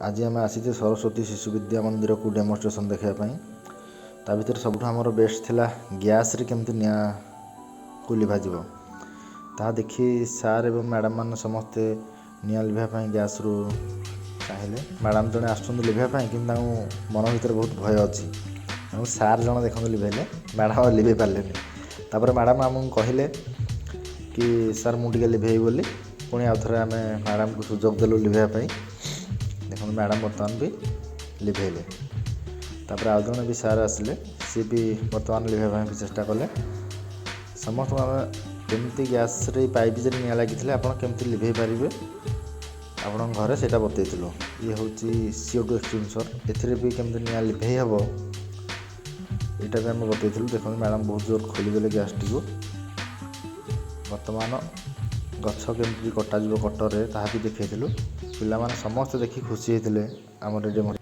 ଆଜି ଆମେ ଆସିଛେ ସରସ୍ୱତୀ ଶିଶୁ ବିଦ୍ୟା ମନ୍ଦିରକୁ ଡେମୋଷ୍ଟ୍ରେସନ୍ ଦେଖିବା ପାଇଁ। ତା ଭିତରେ ସବୁଠୁ ଆମର ବେଷ୍ଟ ଥିଲା ଗ୍ୟାସ୍ରେ କେମିତି ନିଆଁକୁ ଲିଭାଯିବ। ତାହା ଦେଖି ସାର୍ ଏବଂ ମ୍ୟାଡ଼ାମ୍ ମାନେ ସମସ୍ତେ ନିଆଁ ଲିଭାଇବା ପାଇଁ ଗ୍ୟାସ୍ରୁ ଚାହିଁଲେ। ମ୍ୟାଡ଼ାମ୍ ଜଣେ ଆସୁଛନ୍ତି ଲିଭାଇବା ପାଇଁ, କିନ୍ତୁ ତାଙ୍କୁ ମନ ଭିତରେ ବହୁତ ଭୟ ଅଛି। ତେଣୁ ସାର୍ ଜଣେ ଦେଖନ୍ତୁ ଲିଭେଇଲେ, ମ୍ୟାଡ଼ାମ୍ ଆଉ ଲିଭେଇ ପାରିଲେନି। ତାପରେ ମ୍ୟାଡ଼ାମ୍ ଆମକୁ କହିଲେ କି ସାର୍, ମୁଁ ଟିକେ ଲିଭେଇବି ବୋଲି। ପୁଣି ଆଉ ଥରେ ଆମେ ମ୍ୟାଡ଼ାମ୍କୁ ସୁଯୋଗ ଦେଲୁ ଲିଭେଇବା ପାଇଁ। ଦେଖନ୍ତୁ, ମ୍ୟାଡ଼ାମ୍ ବର୍ତ୍ତମାନ ବି ଲିଭେଇଲେ। ତାପରେ ଆଉ ଜଣେ ବି ସାର୍ ଆସିଲେ, ସିଏ ବି ବର୍ତ୍ତମାନ ଲିଭେଇବା ପାଇଁ ବି ଚେଷ୍ଟା କଲେ। ସମସ୍ତଙ୍କୁ ଆମେ କେମିତି ଗ୍ୟାସ୍ରେ ପାଇପ୍ ଯଦି ନିଆଁ ଲାଗିଥିଲେ ଆପଣ କେମିତି ଲିଭେଇ ପାରିବେ ଆପଣଙ୍କ ଘରେ, ସେଇଟା ବତେଇଥିଲୁ। ଇଏ ହେଉଛି CO2 ଏକ୍ସଟିଂସର୍। ଏଥିରେ ବି କେମିତି ନିଆଁ ଲିଭେଇ ହେବ, ଏଇଟା ବି ଆମେ ବତେଇଥିଲୁ। ଦେଖନ୍ତୁ, ମ୍ୟାଡ଼ାମ୍ ବହୁତ ଜୋର ଖୋଲିଦେଲେ ଗ୍ୟାସ୍ଟିକୁ। ବର୍ତ୍ତମାନ ଗଛ କେମିତି କଟାଯିବ କଟରରେ, ତାହା ବି ଦେଖେଇଥିଲୁ। ପିଲାମାନେ ସମସ୍ତେ ଦେଖି ଖୁସି ହେଇଥିଲେ ଆମର ଏ ଡେମୋ।